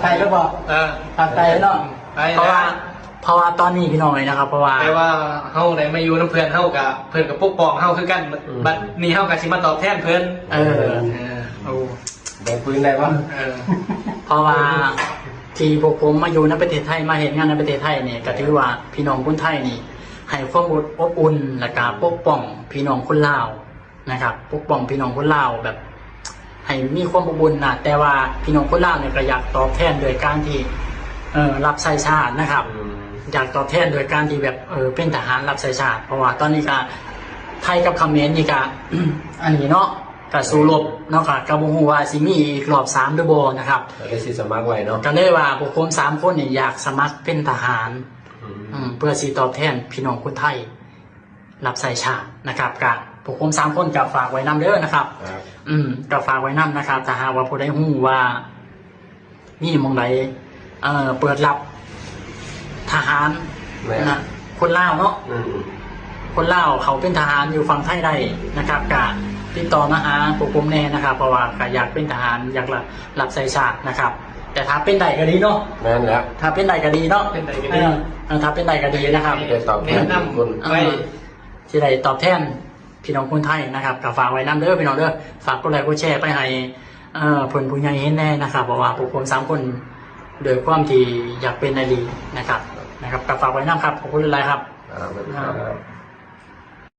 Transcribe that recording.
ໄປແລ້ວບໍ່? ເອີ ເຂົ້າໃຈເນາະ ໄປ ເພາະວ່າ ແລ້ວ ເພາະວ່າຕອນນີ້ພີ່ນ້ອງເອີຍນະຄັບ ເພາະວ່າ ແຕ່ວ່າເຮົາໄດ້ມາຢູ່ນຳເພື່ອນເຮົາກະ ເພິ່ນກະປົກປ້ອງເຮົາຄືກັນ ອືມ ບັດນີ້ເຮົາກະຊິມາຕອບແທນເພິ່ນ ເອີ ເອີ ໂອ້ ແບກປືນໄດ້ບໍ່? ເອີ ເພາະວ່າທີ່ພວກຜົມມາຢູ່ໃນປະເທດໄທ ມາເຮັດງານໃນປະເທດໄທນີ້ ກະຖືວ່າພີ່ນ້ອງຄົນໄທນີ້ໃຫ້ຄວາມອົບອຸ່ນ ແລະກະປົກປ້ອງພີ່ນ້ອງຄົນລາວ ນະຄັບ ປົກປ້ອງພີ່ນ້ອງຄົນລາວແບບໃຫ້ມີຄວາມອົບອຸ່ນນະ ແຕ່ວ່າພີ່ນ້ອງຄົນລາວນີ້ກະຢາກຕອບແທນໂດຍການທີ່ ເອີ ຮັບໃຊ້ຊາດນະຄັບ ອືມ ຢາກຕອບແທນໂດຍການທີ່ແບບ ເອີ ເປັນທະຫານຮັບໃຊ້ຊາດ ເພາະວ່າຕອນນີ້ກະໄທກັບຂະເໝນນີ້ກະ ອັນນີ້ເນາະ ກະສູ້ລົບເນາະ ກະ ກະບໍ່ຮູ້ວ່າຊິມີອີກລອບສາມຫຼືບໍ່ນະຄັບ ກະເລີຍຊິສະໝັກໄວ້ເນາະ ກະເລີຍວ່າພວກຜົມສາມຄົນນີ້ຢາກສະໝັກເປັນທະຫານ ອືມ ອືມ ເພື່ອຊິຕອບແທນພີ່ນ້ອງຄົນໄທ ຮັບໃຊ້ຊາດນະຄັບ ກະພວກຜົມສາມຄົນກະຝາກໄວ້ນຳເດີນະຄັບ ອືມ ກະຝາກໄວ້ນຳນະຄັບ ຖ້າຫາກວ່າຜູ້ໃດຮູ້ວ່າມີໝ່ອງໃດ ເອີ ເປີດຮັບທະຫານ ແມ່ນ ນະ ຄົນລາວເນາະ ອືມ ຄົນລາວເຂົ້າເປັນທະຫານຢູ່ຝັ່ງໄທໄດ້ນະຄັບ ກະຕິດຕໍ່ມາຫາພວກຜົມແດ່ນະຄັບ ເພາະວ່າກະຢາກເປັນທະຫານ ຢາກ ຮັບໃຊ້ຊາດນະຄັບ ແຕ່ຖ້າເປັນໄດ້ກະດີເນາະ ແມ່ນແລ້ວ ຖ້າເປັນໄດ້ກະດີເນາະ ເປັນໄດ້ກະດີ ເອີ ເອີ ຖ້າເປັນໄດ້ກະດີນະຄັບ ໄດ້ຕອບແທນ ເອີ ໄປ ຊິໄດ້ຕອບແທນພີ່ນ້ອງຄົນໄທນະຄັບ ກະຝາກໄວ້ນຳເດີພີ່ນ້ອງເດີ ຝາກກົດໄລກົດແຊໄປໃຫ້ ເອີ ເພິ່ນຜູ້ໃຫຍ່ເຫັນແດ່ນະຄັບ ເພາະວ່າພວກຜົມສາມຄົນ ດ້ວຍຄວາມທີ່ຢາກເປັນອີ່ຫຼີນະຄັບ ນະຄັບ ກະຝາກໄວ້ນຳຄັບ ຂອບຄຸນຫຼາຍໆຄັບ ອ່າ ສະຫວັດດີຄັບ ອ່າ